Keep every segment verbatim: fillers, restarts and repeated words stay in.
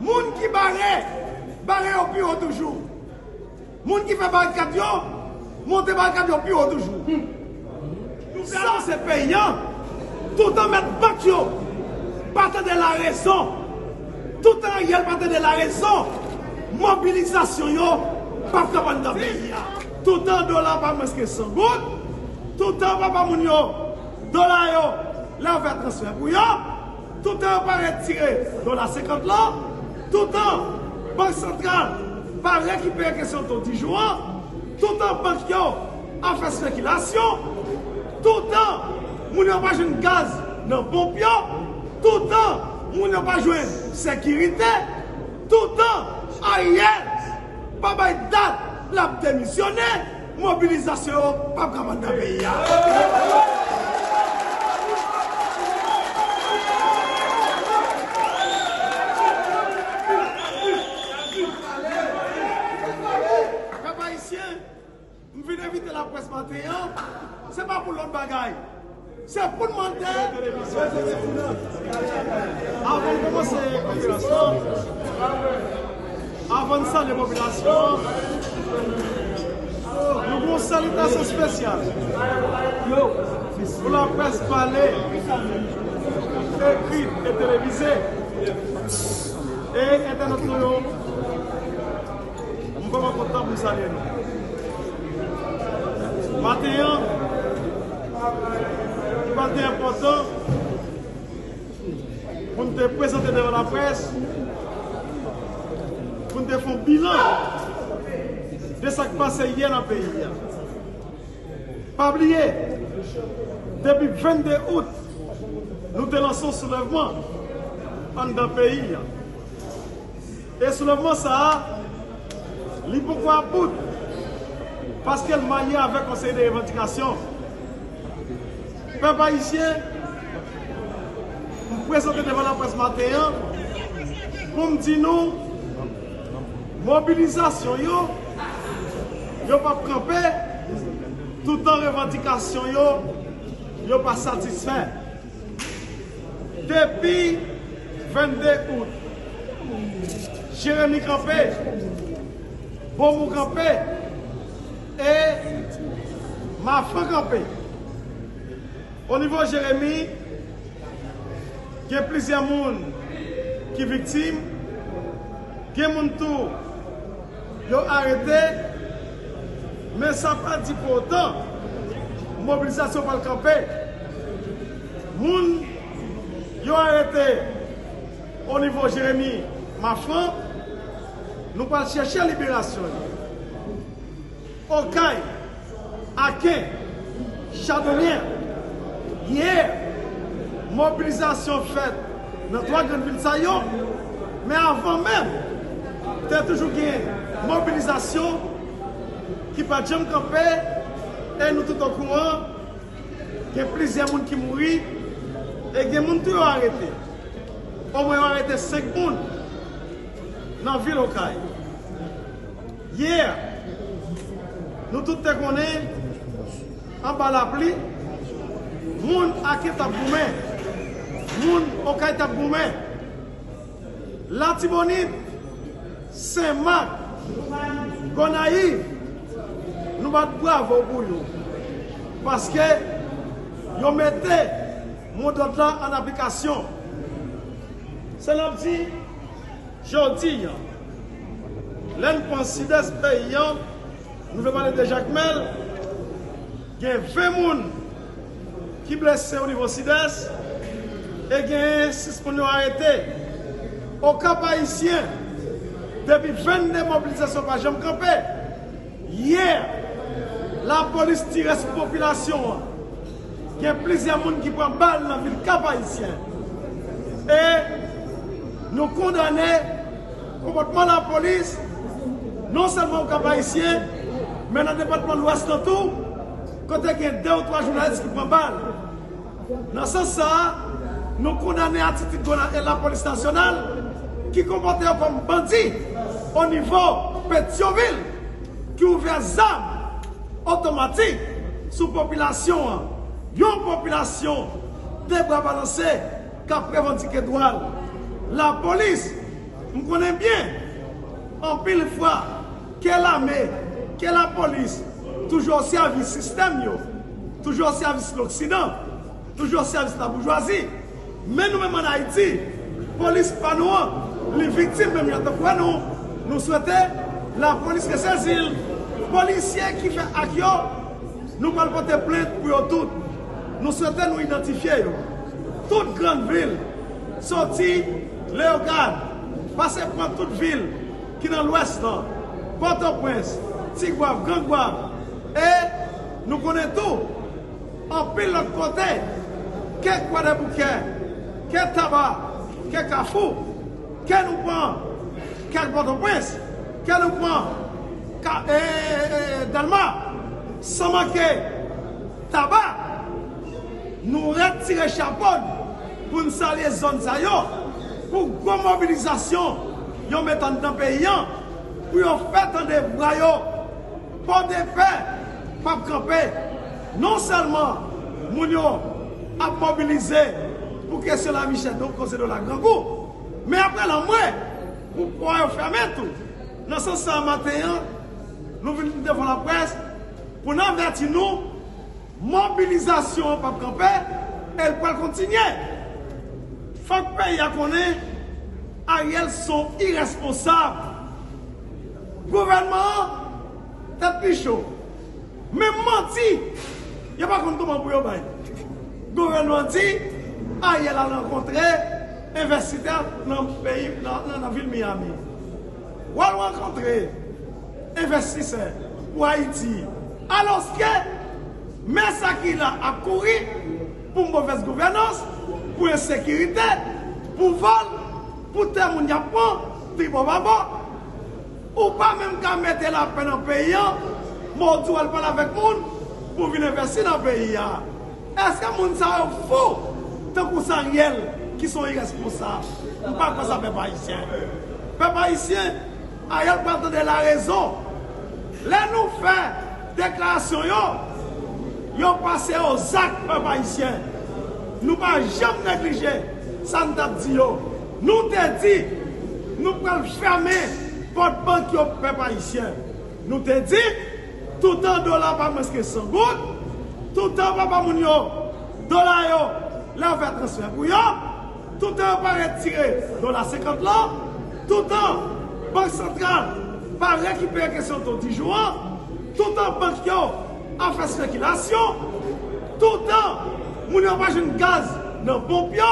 Moun ki bare, bare yo pi wo toujou. Moun ki fè barikad yo, monte barikad yo pi wo toujou. Nou vle avanse peyi a, toutan mèt bank yo pa tande larezon, toutan Ariel pa tande larezon, mobilizasyon yo p ap kapab nan peyi a. Toutan dola pa mwens ke san goud, toutan papa moun yo, dola yo, lè yo fè transfè pou yo, toutan yo pa retire dola senkant lan, toutan Bank Santral pa rekipere kesyon to di jou an, toutan bank yo ap fè espekilasyon, toutan moun yo pa jwenn gaz nan ponp yo, toutan moun yo pa jwenn sekirite, toutan Ariel pa bay dat l ap demisyone, mobilizasyon yo p ap kapab nan peyi a. Pèp ayisyen, m vin envite laprès maten an, se pa pou lòt bagay. Se pou n mande. Avan n kòmanse konferans lan, avan n salye popilasyon an, nou gen yon salitasyon espesyal pou laprès pale, ekri e televize e entènot nou yo. M vrèman kontan pou m salye nou. Maten an, li pral te enpòtan pou n te prezante devan laprès, pou n te fè yon bilan de sa k pase yè nan peyi a. Pa bliye, depi vennde out, nou te lanse yon soulèvman anndan peyi a. E soulèvman sa a, li poko ap bout, paske l marye avèk yon seri de revandikasyon. Pèp ayisyen, m prezante devan laprès maten an pou m di nou, mobilizasyon yo, yo p ap kanpe toutan revandikasyon yo, yo pa satisfè. Depi vennde out, Jeremi kanpe, Bonmou kanpe e Mafran kanpe. O nivo Jeremi, gen plizyè moun ki viktim, gen moun tou yo arete, men sa pa di pou otan mobilizasyon pral kanpe. Moun yo arete o nivo Jeremi, Mafran, nou pral chèche liberasyon yo. Okay, Aken, Chadonyè, yè, mobilizasyon fèt nan twa grann vil sa yo, men avan menm, te toujou gen mobilizasyon ki pa t janm kanpe, e nou tout okouran, gen plizyè moun ki mouri, e gen moun tou yo arete. Omwen yo arete senk moun nan vil Okay. Yè, nou tout te konnen, anba lapli, moun Aken t ap goumen, moun Okay t ap goumen. Latibonit, Senmak, Gonayiv, nou bat bravo pou yo. Paske yo mete modòd la an aplikasyon. Sa n ap di, jodi a, lè n pran Sidès peyi an, nou vle pale de Jakmèl, gen ven moun ki blese o nivo Sidès e gen sis moun yo arete. O Kap Ayisyen, depi vennde mobilizasyon pa janm kanpe. Yè, lapolis tire sou popilasyon an. Gen plizyè moun ki pran bal nan vil Kap Ayisyen. E nou kondane konpòtman lapolis, non sèlman o Kap Ayisyen, men nan depatman Lwès lan tou, kote gen de ou twa jounalis ki pran bal. Nan sans sa a, nou kondane atitid gouv-, e lapolis nasyonal ki konpòte yo kòm bandi o nivo Petyonvil, ki ouvè zam otomatik sou popilasyon an. Yon popilasyon de bra balanse k ap revandike dwa l. Lapolis M konnen byen, anpil fwa, ke lame, ke lapolis, toujou o sèvis sistèm yo, toujou o sèvis Loksidan, toujou o sèvis laboujwazi. Men nou menm ann Ayiti, polis pa nou an, li viktim menm jan tankou nou. Nou swete lapolis ke sezi l. Polisye ki fè ak yo, nou pral pote plent pou yo tout. Nou swete nou idantifye yo. Tout grann vil, soti Leyogàn, pase pran tout vil ki nan Lwès lan, Pòtoprens, Tigwav, Grangwav, e nou konnen tou, anpil lòt kote, ke Kwadèboukè, ke Taba, ke Kafou, ke nou pran, ke Pòtoprens, ke nou pran, ka, e, e, e, Dèlma, san manke Taba, nou retire chapo n pou n salye zòn sa yo, pou gwo mobilizasyon yo met anndan peyi an, pou yo fè tande vwa yo. Pòdepè p ap kanpe. Non sèlman moun yo ap mobilize pou kesyon lavi chè, donk koze dola grangou, men apre lanmwe, pou pò yo fèmen tou. Nan sans sa a, maten an, nou vin devan laprès pou n avèti nou, mobilizasyon an p ap kanpe, e l pral kontinye. Fòk peyi a konnen Ariel se yon iresponsab. Gouvènman an, tèt li cho. Men manti, yo pa konn kòman pou yo bay. Gouvènman an di, Ariel al rankontre envestitè nan peyi, nan, nan, nan vil Miami. W al rankontre envestisè pou Ayiti. Alòske, men sa ki la ap kouri pou movèz gouvènans, pou ensekirite, pou vòl, pou tè moun y ap pran, tribò babò. Ou pa menm ka mete lapè nan peyi an, men w di w al pale avèk moun pou vin envesti nan peyi a. Èske moun sa yo fou tankou sa Ariel ki se yon iresponsab? M pa kwè sa, pèp ayisyen. Pèp ayisyen, Ariel pral tande larezon. Lè nou fè deklarasyon yo, yo pase o zak, pèp ayisyen. Nou pa janm neglije sa n t ap di yo. Nou te di nou pral fèmen pòt bank yo, pèp ayisyen. Nou te di, toutan dola pa mwens ke san goud, toutan papa moun yo, dola yo, lè yo fè transfè pou yo, toutan yo pa retire dola senkant lan, toutan Bank Santral pa rekipere kesyon to di jou an, toutan bank yo ap fè espekilasyon, toutan moun yo pa jwenn gaz nan ponp yo,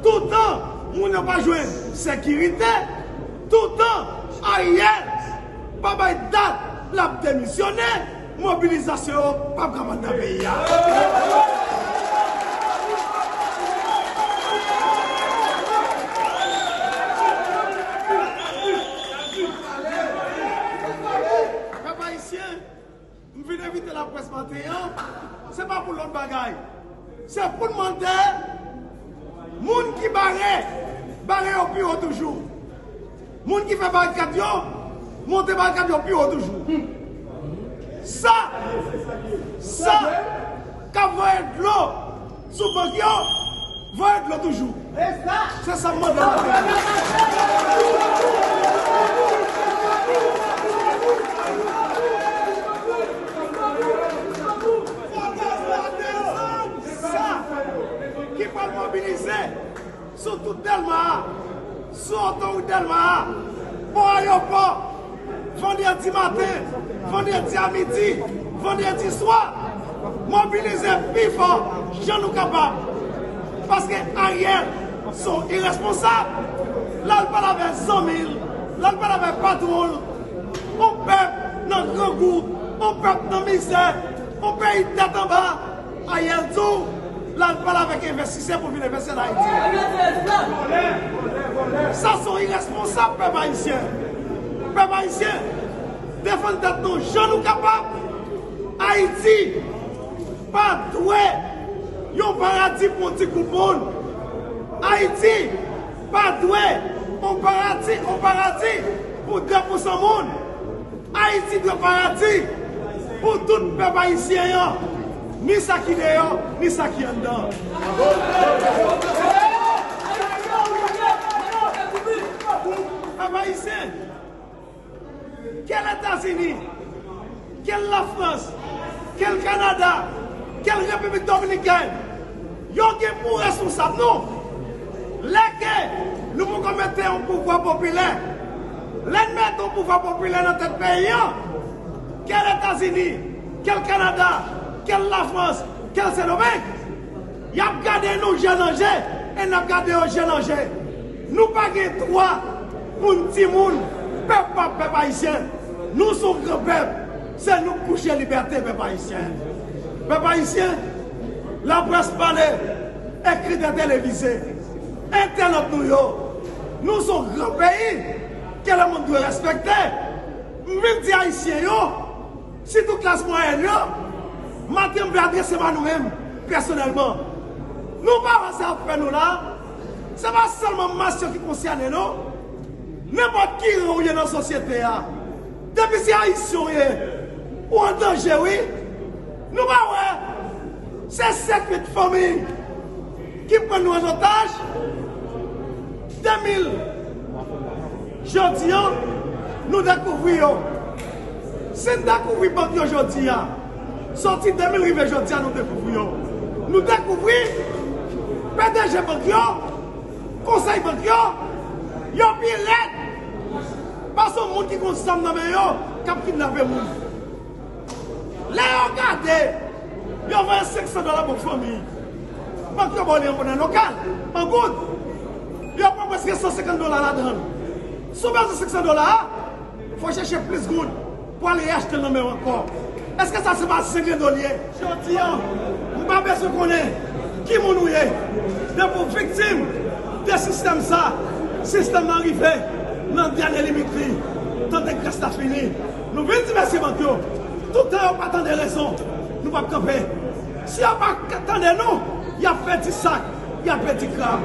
toutan moun yo pa jwenn sekirite, toutan Ariel pa bay dat l ap demisyone, mobilizasyon yo p ap ka ann nan peyi a. Pèp ayisyen, m vin envite laprès maten an, se pa pou lòt bagay. Se pou n mande moun ki bare, bare yo pi wo toujou. Moun ki fè barikad yo, monte barikad yo pi wo toujou. Sa, sa k ap voye dlo sou bank yo, voye dlo toujou. Se sa m mande maten an. Sa ki pral mobilize sou tout Dèlma a, sou otowout Dèlma a, bò ayewopò, vandredi maten, vandredi a midi, vandredi swa, mobilize pi fò jan nou kapab. Paske Ariel se yon iresponsab. L al pale avèk zanmi l, l al pale avèk patwon l. Yon pèp nan grangou, yon pèp nan mizè, yon peyi tèt anba. Ariel di w l al pale avèk envestisè pou vin envesti ann Ayiti. Sa se yon iresponsab, pèp ayisyen. Pèp ayisyen, defann tèt nou jan nou kapab. Ayiti pa dwe yon paradi pou yon ti gwoup moun. Ayiti pa dwe yon paradi, yon paradi pou de pousan moun. Ayiti dwe paradi pou tout pèp ayisyen an, ni sa ki deyò, ni sa ki anndan. Ayisyen, ke Etazini, ke Lafrans, ke Kanada, ke Repiblik Dominikèn, yo gen pou responsab nou. Lè ke nou poko mete yon pouvwa popilè, lè n mete yon pouvwa popilè nan tèt peyi an, ke Etazini, ke Kanada, ke Lafrans, ke Sendomeng, y ap gade nou je nan je, e n ap gade yo je nan je. Nou pa gen dwa pou n di moun, pèp pa pèp ayisyen. Nou se yon gran pèp, se nou k pou chèche libète pèp ayisyen. Pèp ayisyen, laprès pale, ekri nan televize, entènot nou yo, nou se yon gran peyi ke lemonn dwe respekte. M vin di ayisyen yo, sitou klas mwayèn yo, maten m vle adrese m a nou menm, pèsonèlman. Nou pa wè sa y ap fè nou la? Se pa sèlman mas yo ki konsène, non. Nenpòt ki ran w ye nan sosyete a, depi se ayisyen w ye, ou an danje, wi. Nou pa wè, se sèt uit fanmi ki pran nou an otaj. De mil, jodi a, nou dekouvri yo. Si n dekouvri bank yo jodi a, soti de mil rive jodi a, nou dekouvri yo. Nou dekouvri P D G bank yo, konsèy bank yo, yo pi rèd pase yon moun ki gon zam nan men yo k ap kidnape moun. Lè yo gade, yo voye senk san dola ba yon fanmi. Bank yo ba w li an monè lokal, an goud. Yo pran prèske san senkant dola ladan l. Si w bezwen senk san dola a, fò w chèche plis goud pou ale achte l nan men w ankò. Èske sa se pa zengendo l ye? Jodi a, m pa bezwen konnen ki moun ou ye. Depi w viktim de sistèm sa, sistèm nan rive nan dènye limit li. Tan de gras la fini. Nou vin di mèsi bank yo. Toutan yo pa tande rezon, nou p ap kanpe. Si yo pa k-, tande nou, y ap pèdi sak, y ap pèdi krab.